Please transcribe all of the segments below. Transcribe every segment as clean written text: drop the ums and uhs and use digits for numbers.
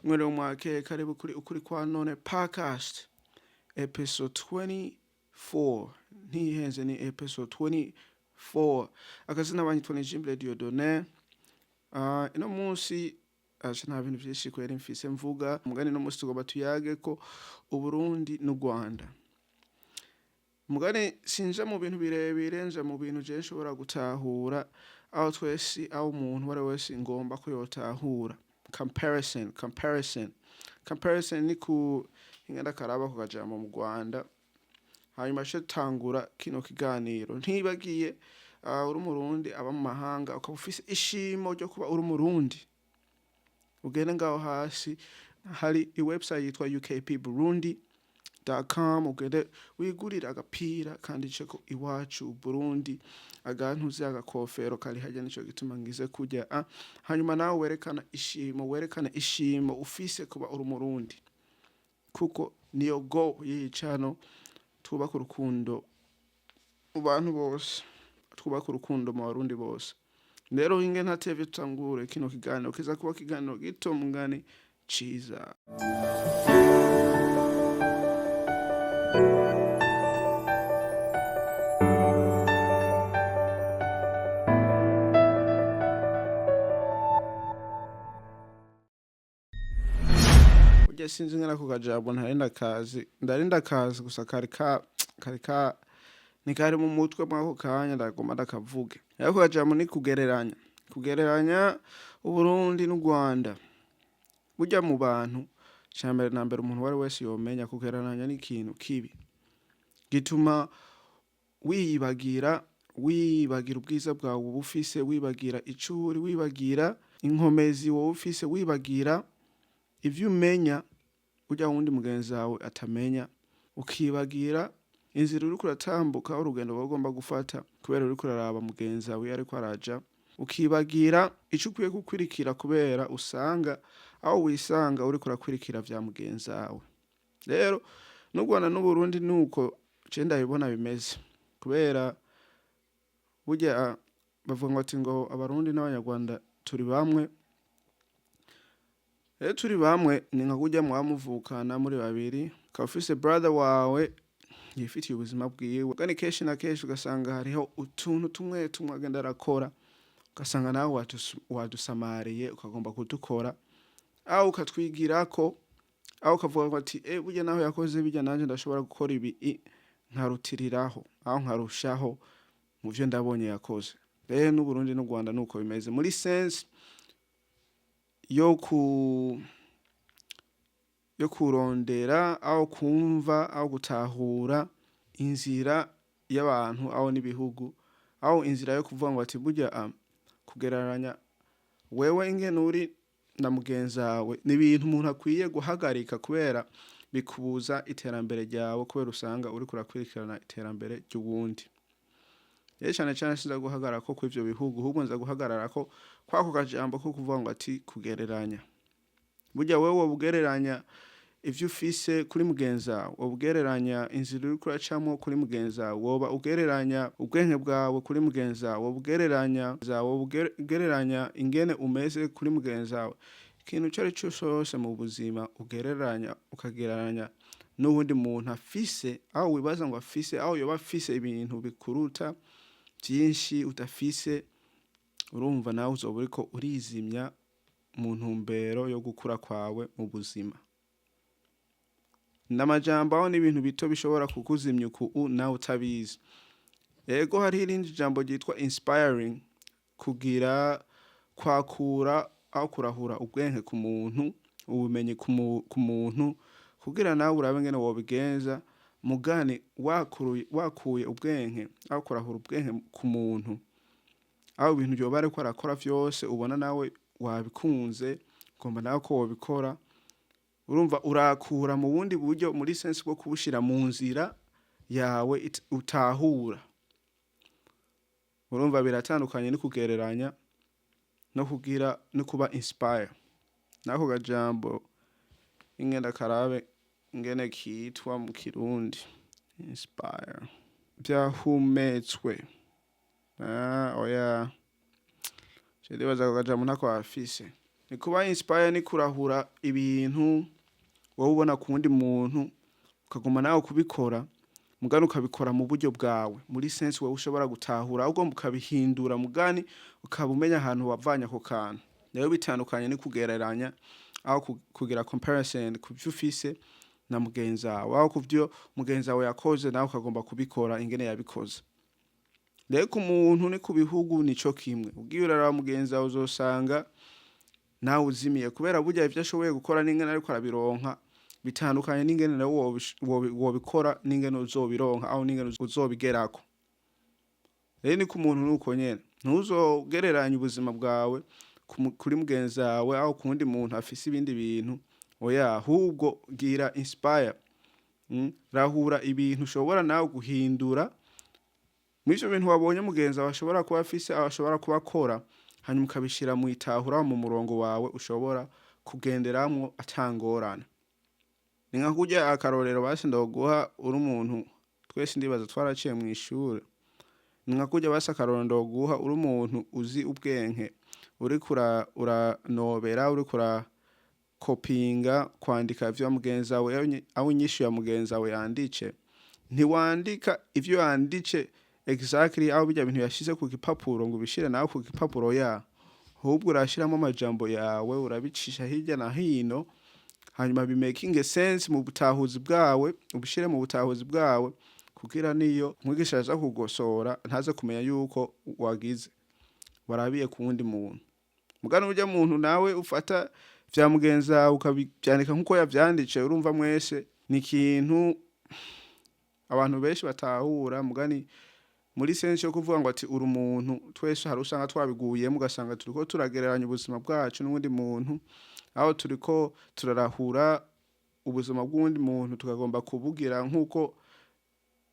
Mwiriwe, mwakeye, karibu kuri Ukuri kwa None podcast episode 24. Ntihenze, ni episode 24. Akazina banyitwa ni Jimble Dieudonné. Ino munsi aje nta bintu vyinshi kwera mfise mvuga. Mugani no munsi tugomba tuyage ko Uburundi n'u Rwanda. Mugani sinja mu bintu birebire, nja mu bintu je nshobora gutahura, aho twese, aho umuntu uwo ari we wese ngomba ko yotahura. Comparison, comparison, comparison ni ku ingenda karaba ku kajambo mu Rwanda. Hanyuma ce tangura kino kiganiro ntibagiye, uri Umurundi aba mu mahanga, ukaba ufise ishimo ryo kuba uri Umurundi, ugende ngaho hasi hari iwebsite yitwa ukpburundi.com, ugende wigurire agapira kanditseko "Iwacu Burundi", agantuze agakofero kari harya, nico gituma ngize kurya. Hanyuma nawe werekana ishimo, werekana ishimo ufise kuba uri Umurundi, kuko niyo goal y'iyi channel: twubaka urukundo mu bantu bose, twubaka urukundo mu Barundi bose. Rero hinge ntatevye, tutangure kino kiganiro. Kiza kuba kiganiro gito mugani ciza. Burya sinzi ingene ako kajambo ntari ndakazi, ndari ndakazi gusa kari ka ntikari mu mutwe mwako kanya, ndagomba ndakavuge. Ako kajambo ni kugereranya, kugereranya Uburundi n'u Rwanda. Burya mu bantu, icambere na mbere, umuntu uwari wese yomenya kugereranya n'ikintu kibi gituma wiyibagira, wibagira ubwiza bwawe uba ufise, wibagira ico uri, wibagira inkomezi wowe ufise, wibagira ivyo umenya urya wundi mugenzi wawe atamenya, ukibagira inzira uriko uratambuka, urugendo wowe ugomba gufata, kubera uriko uraraba mugenzi wawe iyo ariko araja, ukibagira ico ukwiye gukwirikira, kubera usanga aho wisanga uriko urakwirikira vya mugenzi wawe. Rero n'u Rwanda n'Uburundi nuko je ndabibona bimeze, kubera burya bavuga ngo ati ngo Abarundi n'Abanyarwanda turi bamwe. Rero turi bamwe ni nka kurya mwaba muvukana muri babiri, ukaba ufise brother wawe yifitiye ubuzima bwiwe, kandi kenshi na kenshi ugasanga hariho utuntu tumwe tumwe agenda arakora, ugasanga nawe wadusamariye, ukagomba kudukora, aho ukatwigirako, aho ukavuga ngo ati: "Eh, burya naho yakoze birya, nanje ndashobora gukora ibi nkarutiriraho, aho nkarushaho mu vyo ndabonye yakoze." Rero n'Uburundi n'u Rwanda nuko bimeze muri sense yo kurondera, aho kumva, aho gutahura inzira y'abantu, aho n'ibihugu, aho inzira yo kuvuga ngo ati burya kugereranya wewe ingene uri na mugenzi wawe ni ibintu umuntu akwiye guhagarika, kubera bikubuza iterambere ryawe, kubera usanga uriko urakurikirana iterambere ry'uwundi. Rero cane cane sinza guhagarara ko kw'ivyo bihugu, ahubwo nza guhagarara ko kwako kajambo ko kuvuga ngo ati kugereranya. Burya wewe woba ugereranya ivyo ufise kuri mugenzi wawe, woba ugereranya inzira uriko uracamwo kuri mugenzi wawe, woba ugereranya ubwenge bwawe kuri mugenzi wawe, woba ugereranya ingene umeze kuri mugenzi wawe. Ikintu ico ari co cose mu buzima ugereranya, ukagereranya n'uwundi muntu afise, aho wibaza ngo afise, aho yoba afise ibintu bikuruta vyinshi udafise, urumva nawe uzoba uriko urizimya mu ntumbero yo gukura kwawe mu buzima. N'amajambo aho n'ibintu bito bishobora kukuzimya uku nawe utabizi. Ego, hariho irindi jambo ryitwa inspiring, kugira kwakura, aho kurahura ubwenge ku muntu, ubumenyi ku muntu, kugira nawe urabe ingene wobigenza. Mugani wakuye ubwenge, aho kurahura ubwenge ku muntu, aho ibintu yoba ariko arakora vyose ubona nawe wabikunze, ugomba nawe ko wobikora, urumva urakura mu bundi buryo, muri sense bwo kubushira mu nzira yawe utahura. Urumva biratandukanye no kugereranya no kugira no kuba inspire. Nako kajambo ingenda karabe ingene kitwa mu Kirundi. Inspire, vyahumetswe. Ah, oya, je ndibaza ako kajambo ntako bafise. Ni kuba inspire, ni kurahura ibintu wowe ubona ku wundi muntu, ukaguma nawe kubikora, mugani ukabikora mu buryo bwawe, muri sense wowe ushobora gutahura, ahubwo ukabihindura, mugani ukaba umenya ahantu wavanye ako kantu. Rero bitandukanye ni kugereranya aho kugira comparison ku vyo ufise na mugenzi wawe, aho ku vyo mugenzi wawe yakoze nawe ukagomba kubikora ingene yabikoze. Rero ku muntu ni ku bihugu nico kimwe. Ugiye uraraba mugenzi wawe, uzosanga nawe uzimiye, kubera burya ivyo ashoboye gukora n'ingene ariko arabironka bitandukanye n'ingene nawe wobikora, n'ingene uzobironka aho n'ingene uzobigerako. Rero ni ku muntu nuko nyene, ntuzogereranye ubuzima bwawe kuri mugenzi wawe aho ku wundi muntu afise ibindi bintu. Oya, ahubwo gira inspire, rahura ibintu ushobora nawe guhindura muri ivyo bintu wabonye mugenzi wawe ashobora kuba afise, aho ashobora kuba akora, hanyuma ukabishira mu itahura, mu murongo wawe ushobora kugenderamwo atangorane. Ni nka kurya akarorero basi ndoguha: uri umuntu, twese ndibaza twaraciye mw'ishure. Ni nka kurya basi akarorero ndoguha: uri umuntu uzi ubwenge, uriko uranobera, uriko urakopinga kwandika ivyo mugenzi wawe aho inyishu ya mugenzi wawe yanditse, ntiwandika ivyo yanditse exactly, aho birya bintu yashize ku gipapuro ngo ubishire nawe ku gipapuro ya, ahubwo urashiramo amajambo yawe, urabicisha hirya na hino, hanyuma bimakinge sense mu butahuzi bwawe, ubishire mu butahuzi bwawe, kugira niyo umwigisha aza kugosora ntaze kumenya yuko wagize warabiye ku wundi muntu. Mugani urya muntu nawe ufata vya mugenzi wawe ukabivyandika nkuko yavyanditse, urumva mwese ni ikintu abantu benshi batahura. Mugani muri sense yo kuvuga ngo ati uri umuntu, twese hari usanga twabiguyemo, ugasanga turiko turagereranya ubuzima bwacu n'uwundi muntu, aho turiko turarahura ubuzima bw'uwundi muntu, tukagomba kubugira nk'uko,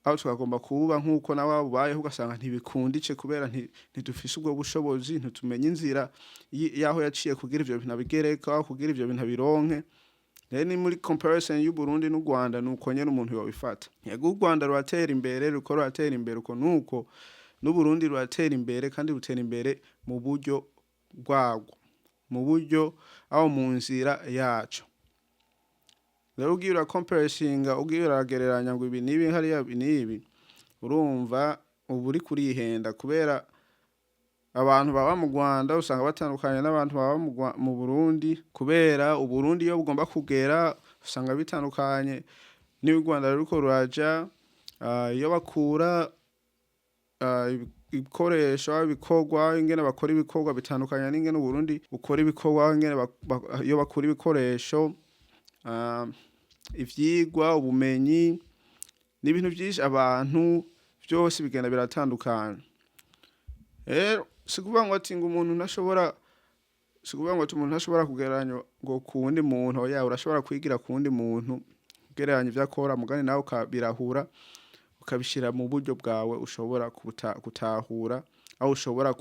aho tukagomba kububa nk'uko nawe bubayeho, ugasanga ntibikundice kubera ntidufise ubwo bushobozi, ntitumenye inzira y'aho yaciye kugira ivyo bintu abigereko, aho kugira ivyo bintu abironke. Rero ni muri comparison y'u Burundi n'u Rwanda nuko nyene umuntu yobifata. Yego, u Rwanda ruratera imbere, ruko ruratera imbere uko nuko n'u Burundi ruratera imbere, kandi rutera imbere mu buryo bwarwo, mu buryo aho mu nzira yaco. Rero ugiye urakomparesinga, ugiye uragereranya ngo ibi n'ibi, hariya ibi n'ibi, urumva uba uriko urihenda, kubera abantu baba mu Rwanda usanga batandukanye n'abantu baba mu Burundi, kubera Uburundi iyo bugomba kugera usanga bitandukanye n'iyo u Rwanda ruriko ruraja, iyo bakura ibikoresho, ibikorwa, ingene bakora ibikorwa bitandukanye n'ingene Uburundi bukora ibikorwa, ingene iyo bakura ibikoresho, ivyigwa, ubumenyi, n'ibintu vyinshi, abantu vyose bigenda biratandukana. Rero si kuvuga ngo ati ngo umuntu ntashobora, si kuvuga ngo ati umuntu ntashobora kugereranya ngo ku wundi muntu. Oya, urashobora kwigira ku wundi muntu, ugereranya ivyo akora, mugani nawe ukabirahura, ukabishira mu buryo bwawe ushobora gutahura, aho ushobora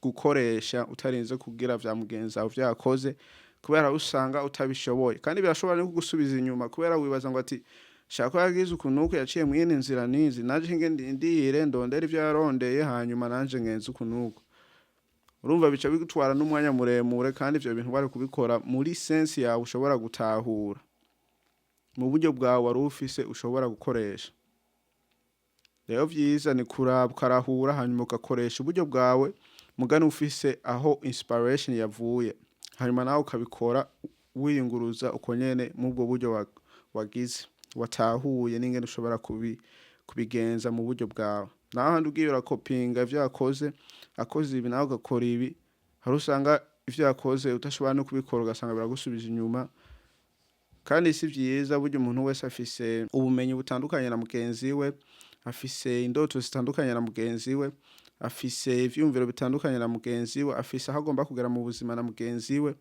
gukoresha utarinze kugira vya mugenzi wawe ivyo yakoze, kubera usanga utabishoboye. Kandi birashobora no kugusubiza inyuma, kubera wibaza ngo ati shaka ko yagize uku nuku, yaciye mw'iyindi nzira nizi, nanje nge ndindire ndondere ivyo yarondeye, hanyuma nanje ngenze uku nuku. Urumva bica bigutwara n'umwanya muremure, kandi ivyo bintu wari kubikora muri sense yawe ushobora gutahura, mu buryo bwawe wari ufise ushobora gukoresha. Rero vyiza ni kuraba ukarahura, hanyuma ugakoresha uburyo bwawe, mugani ufise aho inspiration yavuye, hanyuma nawe ukabikora wiyunguruza uko nyene mubwo buryo wagize, watahuye n'ingene ushobora kubigenza mu buryo bwawe. Naho ahandi ugiye urakopinga ivyo yakoze, akoze ibi nawe ugakora ibi, hari usanga ivyo yakoze udashobora no kubikora, ugasanga biragusubije inyuma, kandi si vyiza. Burya umuntu wese afise ubumenyi butandukanye na mugenzi we, afise indoto zitandukanye na mugenzi we, afise ivyiyumviro bitandukanye na mugenzi we, afise aho agomba kugera mu buzima na mugenzi we.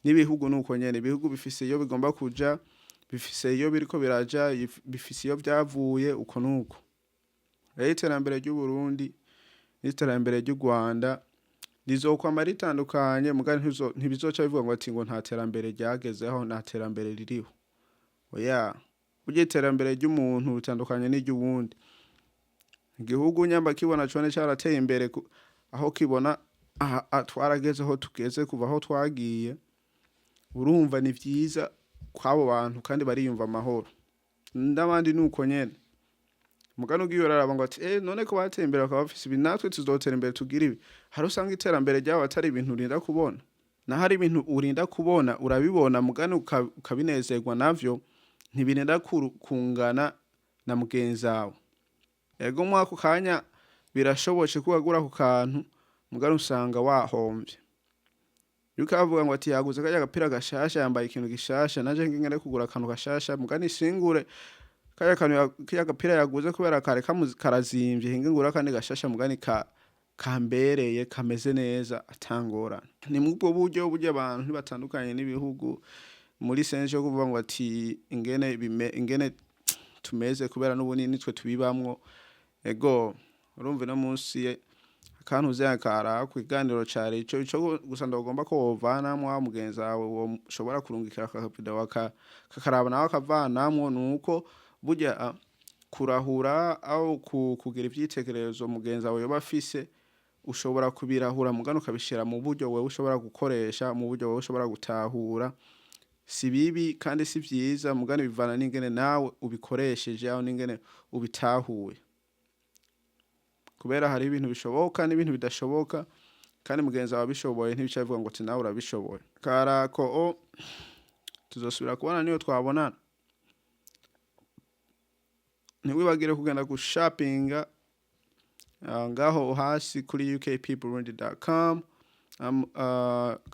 N'ibihugu nuko nyene, ibihugu bifise iyo bigomba kuja, bifise iyo biriko biraja, bifise iyo vyavuye, uko nuko. Rero iterambere ry'Uburundi n'iterambere ry'u Rwanda rizokwama ritandukanye, muga ntibizoca bivuga ngo ati ngo nta terambere ryagezeho, nta terambere ririho. Oya, burya iterambere ry'umuntu ritandukanye n'iry'uwundi. Igihugu nyamba kibona cone carateye imbere, aho kibona twarageze aho tugeze kuva aho twagiye. Urumva ni vyiza kw'abo bantu kandi bariyumva amahoro. N'abandi nuko nyene. Mugani ugiye uraraba ngo ati none ko bateye imbere bakaba bafise ibi, natwe tuzotera imbere tugire ibi. Hari usanga iterambere ryabo atari ibintu urinda kubona. Naho ari ibintu urinda kubona, urabibona mugani ukabinezerwa navyo, ntibirinda kungana na mugenzi wawe. Ego, muri ako kanya birashobotse ko wagura ako kantu, mugani usanga wahomvye. Iyo ukavuga ngo ati yaguze karya gapira gashasha, yambaye ikintu gishasha, nanje ngende kugura akantu gashasha, mugani singure karya kantu karya gapira yaguze kubera kare karazimvye, hinge ngure akandi gashasha mugani kambereye, kameze neza atangorane. Ni mubwo buryo burya abantu ntibatandukanye n'ibihugu muri sens yo kuvuga ngo ati ingene ingene tumeze, kubera n'ubunini twe tubibamwo. Ego, urumva ino munsi akantu uzakara ku kiganiro cari ico gusa ndagomba ko wovanamwo wa mugenzi wawe ushobora kurungikira aka video kakaraba nawe akavanamwo, nuko burya kurahura aho kugira ivyitegererezo mugenzi wawe yoba afise, ushobora kubirahura mugani ukabishira mu buryo wewe ushobora gukoresha, mu buryo wewe ushobora gutahura. Si bibi kandi si vyiza, mugani bivana n'ingene nawe ubikoresheje aho n'ingene ubitahuye, kubera hari ibintu bishoboka n'ibintu bidashoboka, kandi mugenzi wawe abishoboye ntibica bivuga ngo ati nawe urabishoboye. Karako o tuzosubira kubona niyo twabonana. Ntiwibagire kugenda gushapinga ngaho hasi kuri ukpburundi.com,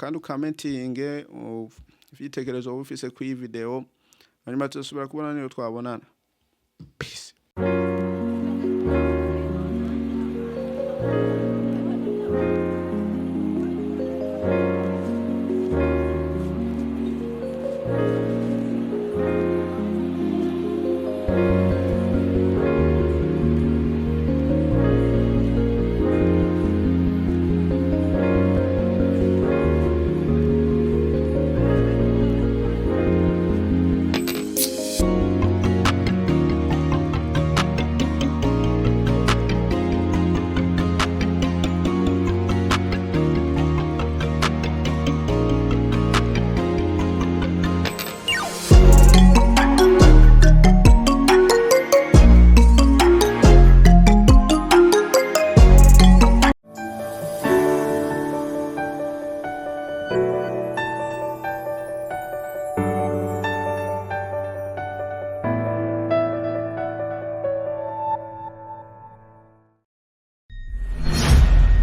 kandi ukamentinge ivyitekerezo woba ufise kuri iyi video. Hanyuma tuzosubira kubona niyo twabonana. Peace.